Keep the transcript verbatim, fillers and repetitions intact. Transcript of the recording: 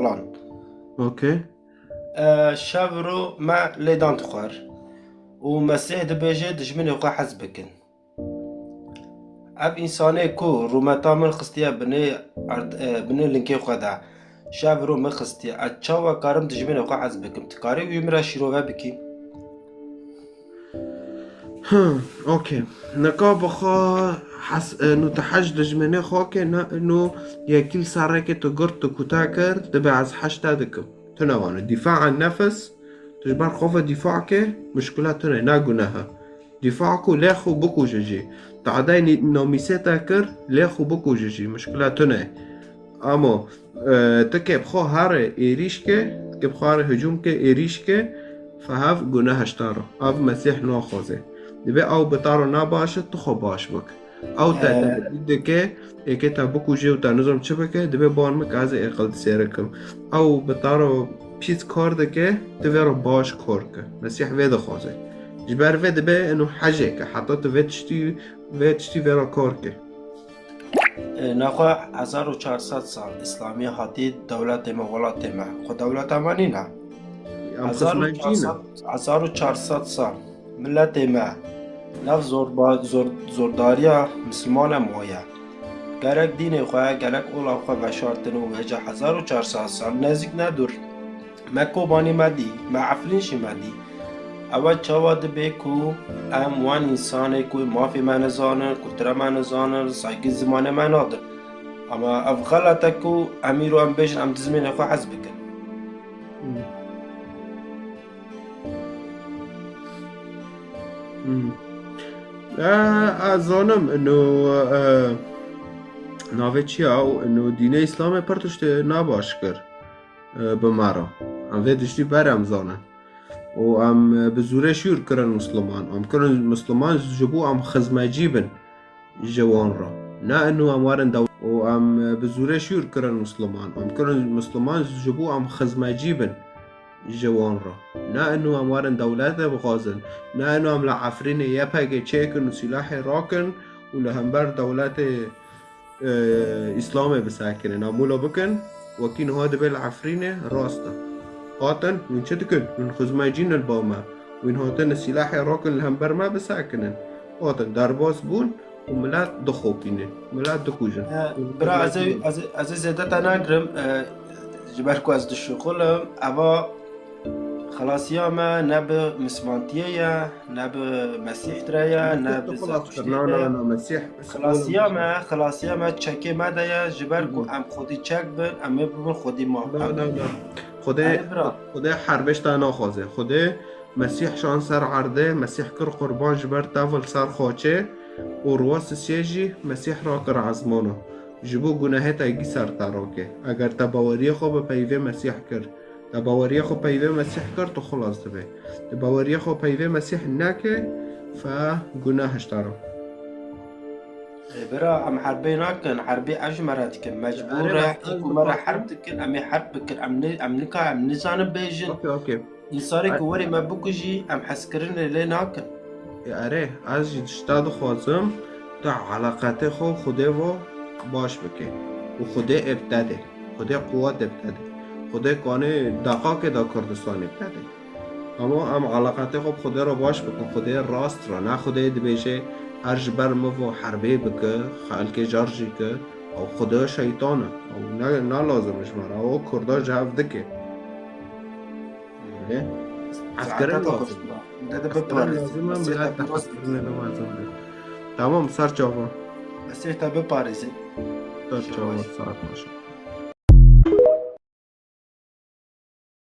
falan. Okey. E, şev ro me lêdan dixwer. Û Mesîh dibêje dijminê xwe hez bikin. Ev însanê ku rûmeta min xistiye binê erd-, e, binê linkê xwe de, şev ro min xistiye, ez çawa karim dijminê xwe hez bikim? Tu karî wî min re şîrove bikî? Hı, okey. Nika bi xwe hes-, e, nû tu hej dijminê xwe ke, ne, nû yekî li ser rêkê tu girt, tu kuta kir, dibe ez hej te dikim. Tune wan e. Dîfa an nefs, tu ji ber xwe ve dîfa ke, muşkila tune, ne guneh e. Dîfa ku lê xwe bikuje jî. Tadayê nî-, namîsê te kir, lê xwe bikuje jî, muşkila tune. Ama, e, tu ke bi xwe here êrîş ke, ke bi xwe here hicûm ke, êrîş ke, fe hev guneh ji te re. Ev Mesîh naxwaze. Divê ew bi te re ne baş e, tu xwe baş bik. Ew te Ee, tehdît dike, êkê te bikuje û te nizam çi bike, divê ban min ke ez ê êqil disêrikim. Ew bi te re pîs kar dike, tu vê re baş kar ke. Mesîh vê dixwaze. Ji ber vê dibe eno hejê ke, heta tu vê tiştî, vê tiştî vê re kar ke. Ee, nexwe hezar û çar sed sal Îslamî hatî dewletê me, welatê me. Xwe dewleta me nîne. Em Hezar û çar sed, xizmetçî ne. Hezar û çar sed sal miletê me nav zorba-, zor-, zordariya Mislimane maye. Gerek dînê xwe, gerek ola xwe veşartin û hêja hezar û çar sed sal, nezîk ne dûr, me Kobanî me dî, me Efrîn jî me dî. Ewe çawa dibe ku em wan însanê ku mafê me nizanin, kultura me nizanin, saygî zimanê me nadin? Ama ev xelet e ku em îro em bêjin em dizmênê xwe hez bikin. Hmm. Hmm. E, ez zanim, ino, e, navê çi ya? Ino dînê Îslamê pir tiştê nabaş kir, e, bi me re. Em vê tiştî ber em zanin. Û em, e, bi zûrê şûr kirin Misliman. Em kirin Misliman ji bo em xizmecî bin ji wan re. Ne ino em werin dew-, û em, e, bi zûrê şûr kirin Misliman. Em kirin Misliman ji bo em xizmecî bin ji wan re. Ne ino em werin dewletê bixwazin. Ne ino em li Efrînê Y P G çêkin û sîlahê rakin û li hember dewletê, e, Îslamê bisekinin. Em wilo bikin, wekî niha dibe li Efrînê rast e. Hatin, hûn çi dikin? Hûn xizmecî ne li ba me. Hûn hatin sîlahê rakin li hember me bisekinin. Hatin, derbas bûn û milet dixopînin. Milet dikujin. E, Hûn bira, ez ê, xizmecî ne. Ez ê, ez ê zêde te nagirim, e, ji ber ku ez dişuxilim, eva xelasiya me ne bi mismantiyê ye, ne bi Mesîh re ye, Mesîh ne tu bi xelas kir. Zerdiştiyê Na, re na, ye. Na, Mesîh, Mesîh Xelasiya oğlum. Me, xelasiya me çekê me de ye, ji ber ku Hı hı. Em xwedî çek bin, em ê bibin xwedî maf. Na, na, na. Xwedê, Erê bira. Xwedê herbêj te naxwaze. Xwedê Mesîh şan ser erdê, Mesîh kir qurban ji ber te li ser xaçê û rû sisiyê jî Mesîh rakir ezmana. Ji bo gunehê te gî ser te rake. Eger te baweriyê xwe bi peyvê Mesîh kir, te baweriyê xwe peyvê Mesîh kir, tu xilas dibê. Te baweriyê xwe peyvê Mesîh neke, fe guneh ji te re. Ê, bira, em herbê nakin, herbê ev ji me re dikin. Mecbûr Erê, e, bes, hê ez ku me re dipasim. Herb dikin, em ê herb bikin. Em ni-, em nika, em nizanin bêjin. Okey, okey. Însanê ku E- werê me bikujî, em hezkirinê lê nakin. Ê, erê, ez jî ji te dixwazim, tu eleqetê xwe Xwedê vo baş bike. Û Xwedê ê bi te dê. Xwedê quwet ê bi te dê. Xwedê kanê deqakê da Kurdistanê bi te dê. Ama em eleqetê xwe bi Xwedê re baş bikin. Xwedê rast re. Ne Xwedê dibêje her ji ber min vo herbê bike, xelkê jar jî ke. Ew Xwedê şeytan e. Ew ne, ne lazim e ji me re. Ew Kurda ji hev dike. Ê? Eskere Saete lazim. Xwe de Eskere biparêzin. Lazim e, Mesîh milet te de biparêzin. Eskere lazim e. Tamam, ser çava. Mesîh te biparêzin. Ser çava, saet baş.